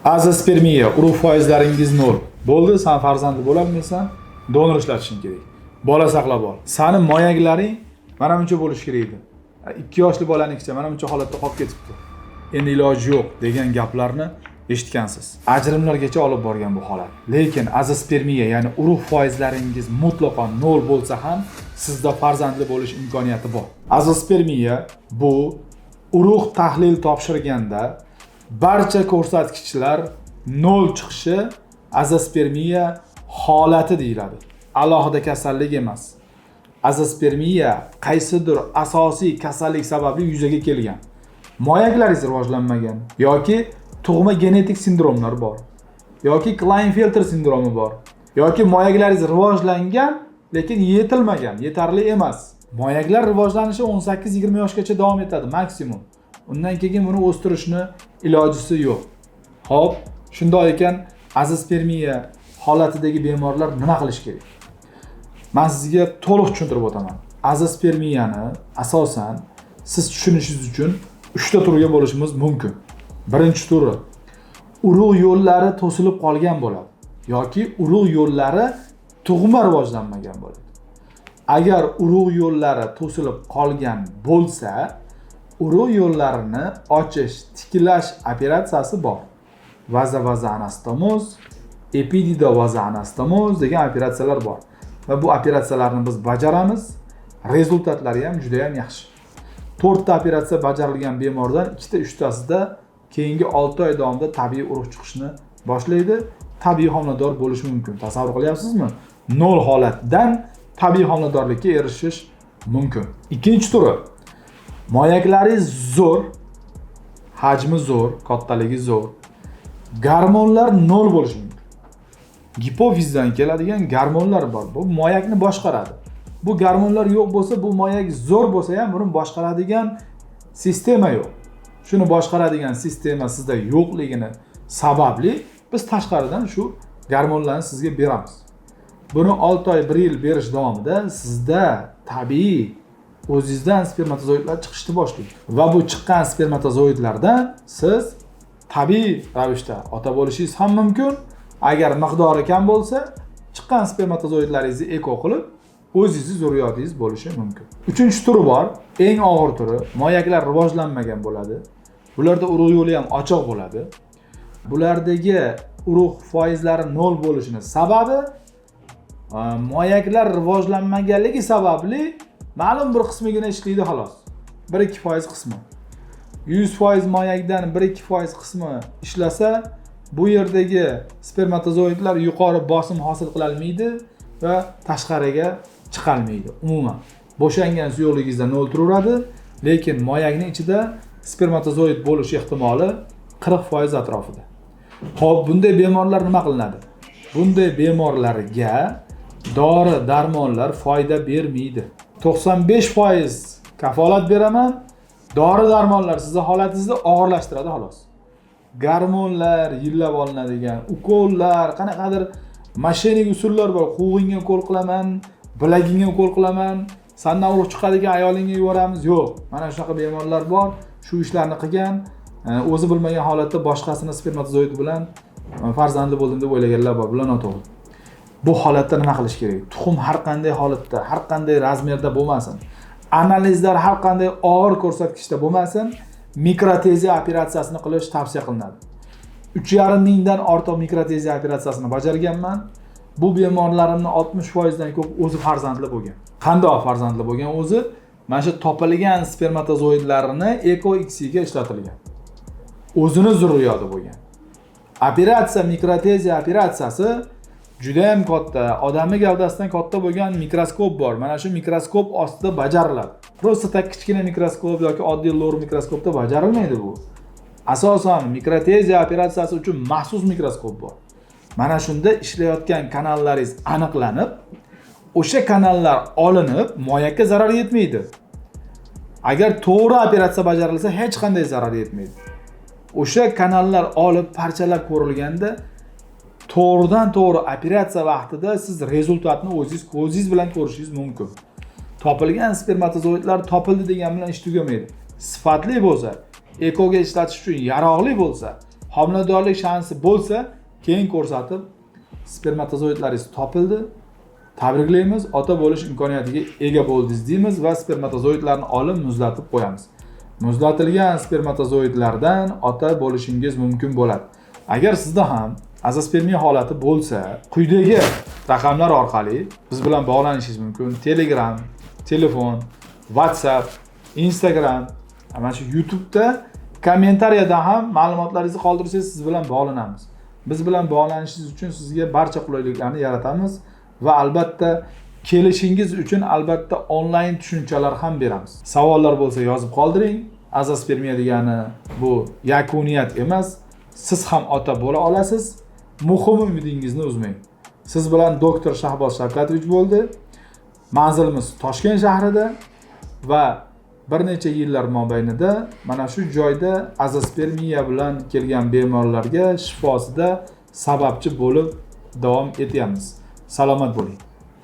Azospermiya, urug' foizlaringiz 0. Bo'ldi, san farzandli bo'lolmaysan, donor ishlatishing kerak. Bola saqlab ol. Sani moyaklaring mana buncha bo'lishi kerak edi. 2 yoshli bolanikicha mana buncha holatda qolib ketibdi. Endi iloji yo'q degan gaplarni eshitgansiz. Ajrimlargacha olib borgan bu holat. Lekin azospermiya, ya'ni urug' foizlaringiz mutlaqo 0 bo'lsa ham sizda farzandli bo'lish imkoniyati bor. Azospermiya bu urug' tahlil topshirganda barcha ko'rsatkichlar 0 chiqishi azospermiya holati deyiladi. Alohida kasallik emas. Azospermiya qaysidir asosiy kasallik sababli yuzaga kelgan. Moyaklaringiz rivojlanmagan yoki tug'ma genetik sindromlar bor, yoki Klinefelter sindromi bor, yoki moyaklaringiz rivojlangan, lekin yetilmagan, yetarli emas. Moyaklar rivojlanishi 18-20 yoshgacha davom etadi maksimum. Undan keyin buni o'stirishni ilojisi yo'q. Xo'p, shundoq ekan, azospermiya holatidagi bemorlar nima qilish kerak? Men sizga to'liq tushuntirib o'taman. Azospermiyani asosan siz tushunishingiz uchun 3 ta turga bo'lishimiz mumkin. Birinchi turi urug' yo'llari to'silib qolgan bo'ladi yoki urug' yo'llari tug'ma rivojlanmagan bo'ladi. Agar urug' yo'llari to'silib qolgan bo'lsa, urug' yo'llarini ochish, tiklash operatsiyasi bor. Vaza-vaza anastomoz, epidido-vaza anastomoz degan operatsiyalar bor. Va bu operatsiyalarni biz bajaramiz. Rezultatlari ham juda ham yaxshi. 4 ta operatsiya bajarilgan bemordan 2 ta 3 tasida keyingi 6 oy davomida tabiiy urug' chiqishni boshlaydi. Tabiiy homilador bo'lishi mumkin. Tasavvur qilyapsizmi? 0 holatdan tabiiy homiladorlikka erishish mumkin. Ikkinchi turi moyaklaringiz zo'r, hajmi zo'r, kattaligi zo'r. Gormonlar 0 bo'lishi mumkin. Gipofizdan keladigan gormonlar bor. Bu moyakni boshqaradi. Bu gormonlar yo'q bo'lsa, bu moyak zo'r bo'lsa ham buni boshqaradigan sistema yo'q. Shuni boshqaradigan sistema sizda yo'qligini sababli biz tashqaridan shu gormonlarni sizga beramiz. Buni 6 oy, 1 yil berish davomida sizda tabiiy o'zingizdan spermatozoidlar chiqishni boshlaydi. Va bu chiqqan spermatozoidlardan siz tabiiy ravishda ota bo'lishingiz ham mumkin. Agar miqdori kam bo'lsa, chiqqan spermatozoidlaringizni eko qilib, o'zingizni zurriyotingiz bo'lishi mumkin. Uchinchi turi bor, eng og'ir turi, moyaklar rivojlanmagan bo'ladi. Bularda urug' yo'li ham ochiq bo'ladi. Bulardagi urug' foizlari 0 bo'lishini sababi moyaklar rivojlanmaganligi sababli ma'lum bir qismigina ishlaydi xolos. 1-2% qismi. 100% moyakdan 1-2% qismi ishlasa, bu yerdagi spermatozoidlar yuqori bosim hosil qila olmaydi va tashqariga chiqalmaydi. Umuman bo'shangan suyuqligingizda 0 turaveradi, lekin moyakning ichida spermatozoid bo'lish ehtimoli 40% atrofida. Xo'p, bunday bemorlar nima qilinadi? Bunday bemorlarga dori darmonlar foyda bermaydi. 95% kafolat beraman, dori darmonlar sizni holatingizni og'irlashtiradi xolos. Gormonlar, yillab olinadigan ukollar, qanaqadir mashinik usullar bor. Quvg'ingga ukol qilaman, bilagingga ukol qilaman, sandan urug' chiqadigan ayolingga yuboramiz. Yo'q, mana shunaqa bemorlar bor, shu ishlarni qilgan, o'zi bilmagan holatda boshqasini spermatozoid bilan farzandli bo'ldim deb o'ylaganlar bor. Bular noto'g'ri. Bu holatda nima qilish kerak? Tuxum har qanday holatda, har qanday razmerda bo'lmasin, analizlar har qanday og'ir ko'rsatkichda bo'lmasin, mikroteziya operatsiyasini qilish tavsiya qilinadi. 3,5 mingdan ortiq mikroteziya operatsiyasini bajarganman. Bu bemorlarimni 60% dan ko'p o'zi farzandli bo'lgan. Qandoq farzandli bo'lgan o'zi? Mana shu topilgan spermatozoidlarini eko ga ishlatilgan. O'zini zurriyoti bo'lgan. Operatsiya, mikroteziya operatsiyasi juda ham katta, odamni gavdasidan katta bo'lgan mikroskop bor. Mana shu mikroskop ostida bajariladi. Просто так kichkina mikroskop yoki oddiy lor mikroskopda bajarilmaydi bu. Asosan mikroteziya operatsiyasi uchun maxsus mikroskop bor. Mana shunda ishlayotgan kanallaringiz aniqlanib, o'sha kanallar olinib, moyakka zarar yetmaydi. Agar to'g'ri operatsiya bajarilsa, hech qanday zarar yetmaydi. O'sha kanallar olib parchalab ko'rilganda, to'g'ridan to'g'ri operatsiya vaqtida siz rezultatni o'zingiz ko'zingiz bilan ko'rishingiz mumkin. Topilgan spermatozoidlar topildi degan bilan ish tugamaydi. Sifatli bo'lsa, ekoga ishlatish uchun yaroqli bo'lsa, Homiladorlik shansi bo'lsa, keyin ko'rsatib, spermatozoidlaringiz topildi, tabriklaymiz, ota bo'lish imkoniyatiga ega bo'ldingiz deymiz va spermatozoidlarni olib muzlatib qo'yamiz. Muzlatilgan spermatozoidlardan ota bo'lishingiz mumkin bo'ladi. Agar sizda ham azospermiya holati bo'lsa, quyidagi raqamlar orqali biz bilan bog'lanishingiz mumkin. Telegram, telefon, WhatsApp, Instagram, mana shu YouTube'da kommentariyada ham ma'lumotlaringizni qoldirsangiz, siz bilan bog'lanamiz. Biz bilan bog'lanishingiz uchun sizga barcha qulayliklarni yaratamiz va albatta kelishingiz uchun albatta onlayn tushunchalar ham beramiz. Savollar bo'lsa, yozib qoldiring. Azospermiya degani bu yakuniyat emas. Siz ham ota bo'la olasiz. Muhimi, umidingizni uzmang. Siz bilan doktor Shahboz Shavkatovich bo'ldi. Manzilimiz Toshkent shahrida va bir necha yillar mobaynida mana shu joyda azospermiya bilan kelgan bemorlarga shifosida sababchi bo'lib davom etyapmiz. Salomat bo'ling.